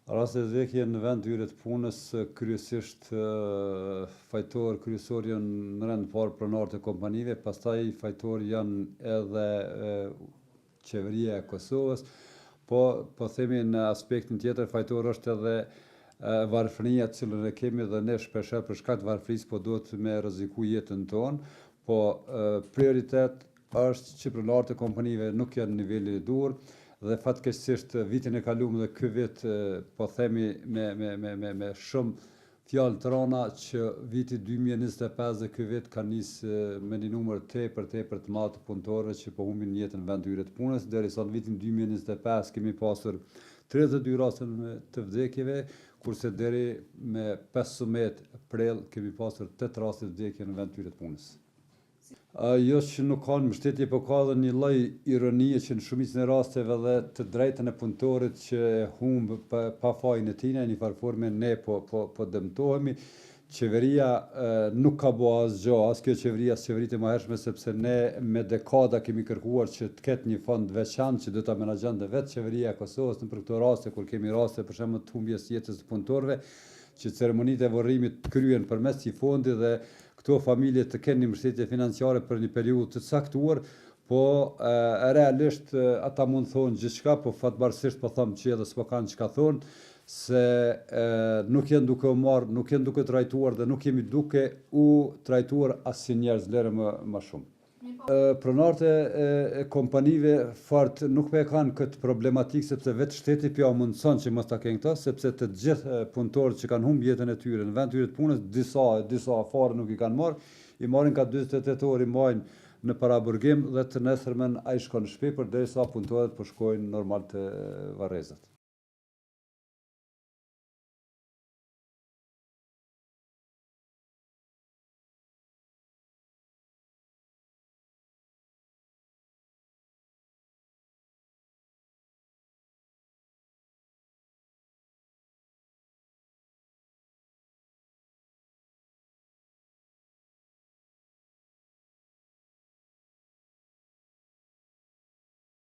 Rastet e vdekje në vend tyre të punës kryesisht fajtor kryesor janë në rend të parë pronarët e kompanive, pastaj fajtor janë edhe qeveria e Kosovës, po po themi në aspektin tjetër fajtor është edhe varfëria të cilën e kemi dhe ne shpeshherë për shkak të varfërisë po duhet me rreziku jetën tonë, po prioritet është që pronarët e kompanive nuk janë në nivelin e duhur dhe fatkeqësisht vitin e kaluar dhe ky vit po themi me me me me me shumë fjalë të rana që viti 2025 dhe ky vit ka nis me një numër tepër tepër të madh të punëtorëve që po humbin jetën në vend tyre të punës, derisa në vitin 2025 kemi pasur 32 raste të vdekjeve, kurse deri me 15 prill kemi pasur 8 raste të vdekje në vend tyre të punës. Jo që nuk ka mbështetje, po ka edhe një lloj ironie që në shumicën e rasteve edhe të drejtën e punëtorit që e humb pa, pa fajin e tij, në një farë forme ne po po po dëmtohemi. Qeveria e, nuk ka bo asgjë, as kjo qeveri, as qeveritë e mëhershme, sepse ne me dekada kemi kërkuar që të ketë një fond veçantë që do ta menaxhonte vetë qeveria e Kosovës në për këto raste kur kemi raste për shembull të humbjes së jetës të punëtorëve, që ceremonitë e vorrimit të kryen përmes këtij fondi dhe këto familje të kenë një mbështetje financiare për një periudhë të caktuar, po e, realisht ata mund të thonë gjithçka, po fatbardhësisht po them që edhe s'po kanë çka thonë, se e, nuk janë duke u marrë, nuk janë duke trajtuar dhe nuk jemi duke u trajtuar as si njerëz lëre më më shumë. Pronarët e, e kompanive fort nuk po e kanë këtë problematikë sepse vetë shteti po ja mundëson që mos ta kenë këto, sepse të gjithë punëtorët që kanë humbë jetën e tyre në vend tyre të punës, disa e disa fare nuk i kanë marrë, i marrin ka 48 orë i mbajnë në paraburgim dhe të nesërmen ai shkon në shtëpi përderisa punëtorët po shkojnë normal te varrezat.